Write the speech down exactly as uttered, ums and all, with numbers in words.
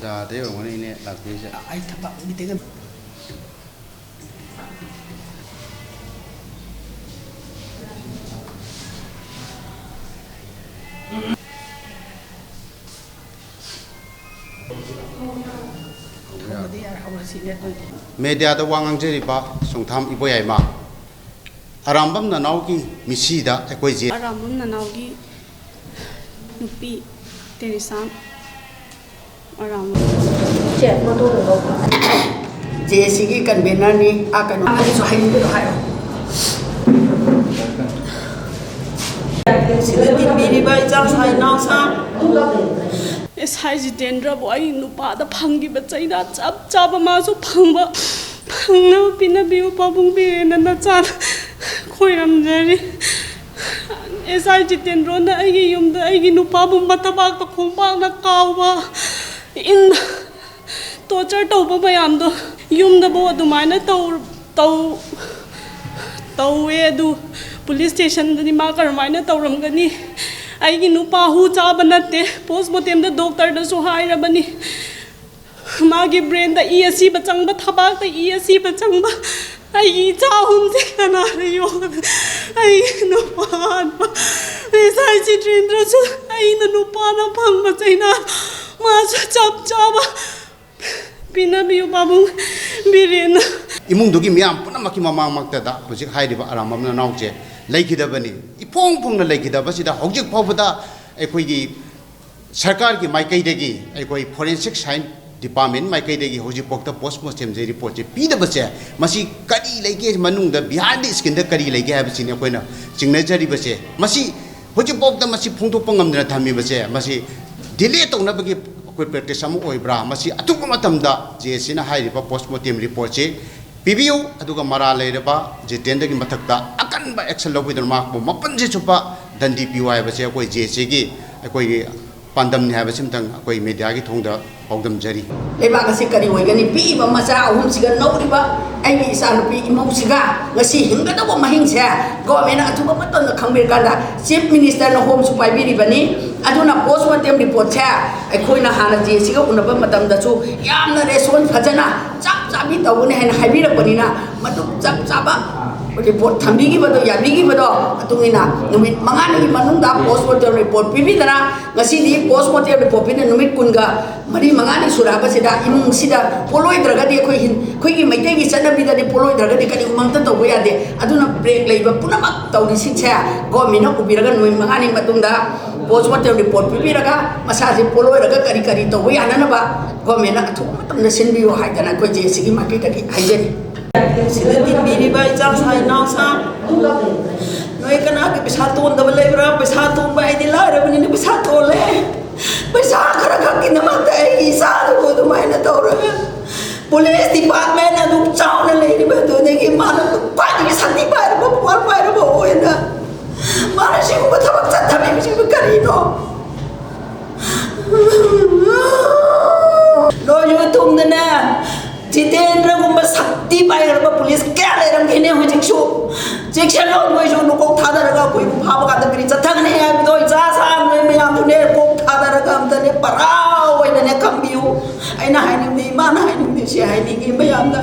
ꯗꯥꯗꯩ ꯑꯣꯏꯔꯝꯒꯅꯤ ꯏꯅꯦ ꯂꯥꯛꯄꯤꯔꯤꯁꯦ꯫ ꯑꯩ ꯊꯕꯛ ꯃꯤꯇꯤꯡ ꯑꯃ ꯊꯣꯡꯕꯗꯤ ꯌꯥꯔꯦ, ꯍꯧꯔꯁꯤꯅꯦ ꯑꯩꯈꯣꯏꯗꯤ꯫ ꯃꯦꯗꯤꯌꯥꯗ ꯋꯥ ꯉꯥꯡꯖꯔꯤꯕ ꯁꯣꯡꯊꯥꯝ ꯏꯕꯣꯌꯥꯏꯃ, ꯑꯔꯥꯝꯕꯝ ꯅꯅꯥꯎꯒꯤ ꯃꯤꯁꯤꯗ ꯑꯩꯈꯣꯏꯁꯦ ꯑꯔꯥꯝꯕꯝ ꯅꯅꯥꯎꯒꯤ ꯅꯨꯄꯤ ꯇꯦꯔꯤꯁꯥ ꯑꯔꯥꯝꯕꯝ꯫ ꯆꯦ, ꯐꯣꯇꯣꯗꯣ ꯂꯧꯈꯣ꯫ ꯖꯦ ꯑꯦ ꯁꯤꯒꯤ ꯀꯟꯚꯦꯅꯔꯅꯤ꯫ ꯑꯥ, ꯀꯩꯅꯣ, ꯑꯃꯒꯤꯁꯨ ꯍꯥꯏꯅꯤꯡꯕꯗꯣ ꯍꯥꯏꯔꯣ꯫ ꯁꯤꯗ ꯇꯤꯟꯕꯤꯔꯤꯕ ꯏꯆꯥ ꯁꯥꯏ ꯏꯅꯥꯎꯁꯥ꯫ ꯑꯦꯁ ꯑꯥꯏ ꯖꯤꯇꯦꯟꯗ꯭ꯔꯕꯨ ꯑꯩ ꯅꯨꯄꯥꯗ ꯐꯪꯈꯤꯕ ꯆꯩꯅꯥ ꯆꯞ ꯆꯥꯕ ꯃꯥꯁꯨ ꯐꯪꯕ, ꯐꯪꯅꯕ ꯄꯤꯅꯕꯤꯌꯨ꯫ ꯄꯥꯕꯨꯡ ꯕꯤꯔꯦꯟꯅ ꯅꯆꯥꯗ ꯈꯣꯏꯔꯝꯖꯔꯤ꯫ ꯑꯦꯁ ꯑꯥꯏ ꯖꯤꯇꯦꯟꯗ꯭ꯔꯣꯅ ꯑꯩꯒꯤ ꯌꯨꯝꯗ ꯑꯩꯒꯤ ꯅꯨꯄꯥꯕꯨ ꯃꯇꯕꯥꯛꯇ ꯈꯣꯡꯄꯥꯛꯅ ꯀꯥꯎꯕ, ꯏꯟ ꯇꯣꯔꯆꯔ ꯇꯧꯕ ꯃꯌꯥꯝꯗꯣ ꯌꯨꯝꯗꯐꯥꯎ ꯑꯗꯨꯃꯥꯏꯅ ꯇꯧ-, ꯇꯧ-, ꯇꯧꯋꯦ꯫ ꯑꯗꯨ ꯄꯨꯂꯤꯁ ꯁ꯭ꯇꯦꯁꯟꯗꯗꯤ ꯃꯥ ꯀꯔꯝꯍꯥꯏꯅ ꯇꯧꯔꯝꯒꯅꯤ? ꯑꯩꯒꯤ ꯅꯨꯄꯥ ꯍꯨ ꯆꯥꯕ ꯅꯠꯇꯦ, ꯄꯣꯁꯃꯣꯔꯇꯦꯝꯗ ꯗꯣꯛꯇꯔꯗꯁꯨ ꯍꯥꯏꯔꯕꯅꯤ꯫ ꯃꯥꯒꯤ ꯕ꯭ꯔꯦꯟꯗ ꯏ ꯑꯁꯤꯕ ꯆꯪꯕ, ꯊꯕꯥꯛꯇ ꯏ ꯑꯁꯤꯕ ꯆꯪꯕ, ꯑꯩꯒꯤ ꯏꯆꯥ ꯑꯍꯨꯝꯁꯦ ꯀꯅꯥꯅ ꯌꯣꯛꯀꯅꯤ? ꯑꯩꯒꯤ ꯅꯨꯄꯥ ꯑꯍꯥꯟꯕ ꯉꯁꯥꯏ ꯖꯤꯇꯦꯟꯗ꯭ꯔꯁꯨ ꯑꯩꯅ ꯅꯨꯄꯥꯅ ꯐꯪꯕ ꯆꯩꯅꯥ ꯃꯥꯁꯨ ꯆꯞ ꯆꯥꯕ ꯄꯤꯅꯕꯤꯌꯨ ꯄꯥꯕꯨꯡ ꯕꯤꯔꯦꯟꯅ꯫ ꯏꯃꯨꯡꯗꯨꯒꯤ ꯃꯤꯌꯥꯝ ꯄꯨꯝꯅꯃꯛꯀꯤ ꯃꯃꯥꯡꯃꯛꯇꯗ ꯍꯧꯖꯤꯛ ꯍꯥꯏꯔꯤꯕ ꯑꯔꯥꯝꯕꯝ ꯅꯅꯥꯎꯁꯦ ꯂꯩꯈꯤꯗꯕꯅꯤ꯫ ꯏꯐꯣꯡ ꯐꯣꯡꯅ ꯂꯩꯈꯤꯗꯕꯁꯤꯗ ꯍꯧꯖꯤꯛ ꯐꯥꯎꯕꯗ ꯑꯩꯈꯣꯏꯒꯤ ꯁꯔꯀꯥꯔꯒꯤ ꯃꯥꯏꯀꯩꯗꯒꯤ, ꯑꯩꯈꯣꯏ ꯐꯣꯔꯦꯟꯁꯤꯛ ꯁꯥꯏꯟꯁ ꯗꯤꯄꯥꯔꯠꯃꯦꯟ ꯃꯥꯏꯀꯩꯗꯒꯤ ꯍꯧꯖꯤꯛꯐꯥꯎꯗ ꯄꯣꯁꯃꯣꯔꯇꯦꯝꯁꯦ ꯔꯤꯄꯣꯔꯠꯁꯦ ꯄꯤꯗꯕꯁꯦ, ꯃꯁꯤ ꯀꯔꯤ ꯂꯩꯒꯦ, ꯃꯅꯨꯡꯗ behind the screen ꯗ ꯀꯔꯤ ꯂꯩꯒꯦ ꯍꯥꯏꯕꯁꯤꯅꯤ ꯑꯩꯈꯣꯏꯅ ꯆꯤꯡꯅꯖꯔꯤꯕꯁꯦ꯫ ꯃꯁꯤ ꯍꯧꯖꯤꯛꯐꯥꯎꯗ ꯃꯁꯤ ꯐꯣꯡꯗꯣꯛꯄ ꯉꯝꯗꯅ ꯊꯝꯃꯤꯕꯁꯦ, ꯃꯁꯤ ꯗꯤꯂꯦ ꯇꯧꯅꯕꯒꯤ ꯑꯩꯈꯣꯏ ꯄ꯭ꯔꯦꯛꯇꯤꯁ ꯑꯃ ꯑꯣꯏꯕ꯭ꯔꯥ? ꯃꯁꯤ ꯑꯊꯨꯕ ꯃꯇꯝꯗ ꯖꯦ ꯑꯦ ꯁꯤꯅ ꯍꯥꯏꯔꯤꯕ ꯄꯣꯁꯃꯣꯔꯇꯦꯝ ꯔꯤꯄꯣꯔꯠꯁꯤ ꯄꯤꯕꯤꯌꯨ, ꯑꯗꯨꯒ ꯃꯔꯥꯜ ꯂꯩꯔꯕ ꯖꯤꯇꯦꯟꯗ꯭ꯔꯒꯤ ꯃꯊꯛꯇ ꯑꯀꯟꯕ ꯑꯦꯛꯁꯟ ꯂꯧꯕꯤꯗꯨꯅ ꯃꯍꯥꯛꯄꯨ ꯃꯄꯨꯟꯁꯤ ꯆꯨꯞꯄ ꯗꯟꯗꯤ ꯄꯤꯌꯨ ꯍꯥꯏꯕꯁꯦ ꯑꯩꯈꯣꯏ ꯖꯦ ꯑꯦ ꯁꯤꯒꯤ ꯑꯩꯈꯣꯏꯒꯤ ꯄꯥꯟꯗꯝꯅꯤ ꯍꯥꯏꯕꯁꯤꯃꯇꯪ ꯑꯩꯈꯣꯏ ꯃꯦꯗꯤꯌꯥꯒꯤ ꯊꯣꯡꯗ ꯄꯥꯎꯗꯝꯖꯔꯤ꯫ ꯂꯩꯕꯥꯛ ꯑꯁꯤ ꯀꯔꯤ ꯑꯣꯏꯒꯅꯤ? ꯄꯤꯛꯏꯕ ꯃꯆꯥ ꯑꯍꯨꯝꯁꯤꯒ, ꯅꯧꯔꯤꯕ ꯑꯩꯒꯤ ꯏꯆꯥꯅꯨꯄꯤ ꯏꯃꯧꯁꯤꯒ ꯉꯁꯤ ꯍꯤꯡꯒꯗꯧꯕ ꯃꯍꯤꯡꯁꯦ ꯒꯣꯔꯃꯦꯟꯅ ꯑꯊꯨꯕ ꯃꯇꯝꯗ ꯈꯪꯕꯤꯔꯀꯥꯟꯗ ꯆꯤꯐ ꯃꯤꯅꯤꯁꯇꯔꯅ ꯍꯣꯝꯁꯨ ꯄꯥꯏꯕꯤꯔꯤꯕꯅꯤ, ꯑꯗꯨꯅ ꯄꯣꯁꯃꯣꯔꯇꯦꯝ ꯔꯤꯄꯣꯔꯠꯁꯦ ꯑꯩꯈꯣꯏꯅ ꯍꯥꯟꯅ ꯖꯦ ꯁꯤꯒ ꯎꯅꯕ ꯃꯇꯝꯗꯁꯨ ꯌꯥꯝꯅ ꯔꯦꯁꯄꯣꯟꯁ ꯐꯖꯅ ꯆꯞ ꯆꯥꯕꯤ ꯇꯧꯒꯅꯤ ꯍꯥꯏꯅ ꯍꯥꯏꯕꯤꯔꯛꯄꯅꯤꯅ, ꯃꯗꯨ ꯆꯞ ꯆꯥꯕ ꯔꯤꯄꯣꯔꯠ ꯊꯝꯕꯤꯈꯤꯕꯗꯣ, ꯌꯥꯕꯤꯈꯤꯕꯗꯣ ꯃꯇꯨꯡ ꯏꯟꯅ ꯅꯨꯃꯤꯠ ꯃꯉꯥꯅꯤꯒꯤ ꯃꯅꯨꯡꯗ ꯄꯣꯁꯃꯣꯔꯇꯦꯝ ꯔꯤꯄꯣꯔꯠ ꯄꯤꯕꯤꯗꯅ, ꯉꯁꯤꯗꯤ ꯄꯣꯁꯃꯣꯔꯇꯦꯝ ꯔꯤꯄꯣꯔꯠ ꯄꯤꯅ ꯅꯨꯃꯤꯠ ꯀꯨꯟꯒ ꯃꯔꯤ ꯃꯉꯥꯅꯤ ꯁꯨꯔꯛꯑꯕꯁꯤꯗ ꯏꯃꯨꯡꯁꯤꯗ ꯄꯣꯠꯂꯣꯏꯗ꯭ꯔꯒꯗꯤ ꯑꯩꯈꯣꯏ ꯍꯤꯟ-, ꯑꯩꯈꯣꯏꯒꯤ ꯃꯩꯇꯩꯒꯤ ꯆꯠꯅꯕꯤꯗꯗꯤ ꯄꯣꯠꯂꯣꯏꯗ꯭ꯔꯒꯗꯤ ꯀꯔꯤꯒꯨꯝꯕ ꯑꯝꯇ ꯇꯧꯕ ꯌꯥꯗꯦ꯫ ꯑꯗꯨꯅ ꯕ꯭ꯔꯦꯛ ꯂꯩꯕ ꯄꯨꯝꯅꯃꯛ ꯇꯧꯔꯤꯁꯤꯡꯁꯦ ꯒꯣꯔꯃꯦꯟꯅ ꯎꯕꯤꯔꯒ ꯅꯨꯃꯤꯠ ꯃꯉꯥꯅꯤ ꯃꯇꯨꯡꯗ ꯄꯣꯁꯃꯣꯔꯇꯦꯝ ꯔꯤꯄꯣꯔꯠ ꯄꯤꯕꯤꯔꯒ ꯃꯁꯥꯁꯦ ꯄꯣꯠꯂꯣꯏꯔꯒ ꯀꯔꯤ ꯀꯔꯤ ꯇꯧꯕ ꯌꯥꯅꯅꯕ ꯒꯣꯔꯃꯦꯟꯅ ꯑꯊꯨꯕ ꯃꯇꯝꯗ ꯁꯤꯟꯕꯤꯌꯨ ꯍꯥꯏꯗꯅ ꯑꯩꯈꯣꯏ ꯖꯦ ꯁꯤꯒꯤ ꯃꯥꯏꯀꯩꯗꯒꯤ ꯍꯥꯏꯖꯔꯤ꯫ ꯁꯤꯗ ꯇꯤꯟꯕꯤꯔꯤꯕ ꯏꯆꯥ ꯁꯥ ꯏꯅꯥꯎꯁꯥ, ꯅꯣꯏ ꯀꯅꯥꯒꯤ ꯄꯩꯁꯥ ꯇꯣꯟꯗꯕ ꯂꯩꯕ꯭ꯔꯥ? ꯄꯩꯁꯥ ꯇꯣꯟꯕ ꯑꯩꯗꯤ ꯂꯥꯏꯔꯕꯅꯤꯅ ꯄꯩꯁꯥ ꯇꯣꯜꯂꯦ꯫ ꯄꯩꯁꯥ ꯈꯔ ꯈꯛꯀꯤꯗꯃꯛꯇ ꯑꯩꯒꯤ ꯏꯆꯥꯗꯨꯕꯨ ꯑꯗꯨꯃꯥꯏꯅ ꯇꯧꯔꯒ, ꯄꯨꯂꯤꯁ ꯗꯤꯄꯥꯔꯠꯃꯦꯟ ꯑꯗꯨꯛ ꯆꯥꯎꯅ ꯂꯩꯔꯤꯕ ꯑꯗꯨꯗꯒꯤ ꯃꯥꯅ ꯈ꯭ꯋꯥꯏꯗꯒꯤ ꯁꯛꯇꯤ ꯄꯥꯏꯔꯕ, ꯄꯋꯥꯔ ꯄꯥꯏꯔꯕ ꯑꯣꯏꯅ ꯃꯥꯅ ꯁꯤꯒꯨꯝꯕ ꯊꯕꯛ ꯆꯠꯊꯕꯤꯕꯁꯤꯕꯨ ꯀꯔꯤꯅꯣ? ꯂꯣꯏꯁꯨ ꯊꯨꯡꯗꯅ ꯖꯤꯇꯦꯟꯗ꯭ꯔꯒꯨꯝꯕ ꯁꯛꯇꯤ ꯄꯥꯏꯈ꯭ꯔꯕ ꯄꯨꯂꯤꯁ ꯀꯌꯥ ꯂꯩꯔꯝꯒꯦꯅꯦ ꯍꯧꯖꯤꯛꯁꯨ? ꯆꯦꯛꯁꯤꯜꯂꯣ, ꯅꯣꯏꯁꯨ ꯅꯀꯣꯛ ꯊꯥꯗꯔꯒ ꯑꯩꯈꯣꯏꯕꯨ ꯐꯥꯕ ꯀꯥꯟꯗ ꯀꯔꯤ ꯆꯠꯊꯒꯅꯤ ꯍꯥꯏꯕꯗꯣ ꯏꯆꯥ ꯁꯥ ꯅꯣꯏ ꯃꯌꯥꯝꯁꯨꯅꯦ ꯀꯣꯛ ꯊꯥꯗꯔꯒ ꯑꯝꯇꯅꯦ ꯄꯔꯥ ꯑꯣꯏꯅꯅꯦ ꯈꯪꯕꯤꯌꯨ꯫ ꯑꯩꯅ ꯍꯥꯏꯅꯤꯡꯕꯗꯤ, ꯏꯃꯥꯅ ꯍꯥꯏꯅꯤꯡꯕꯗꯤ ꯁꯤ ꯍꯥꯏꯅꯤꯡꯉꯤ ꯃꯌꯥꯝꯗ꯫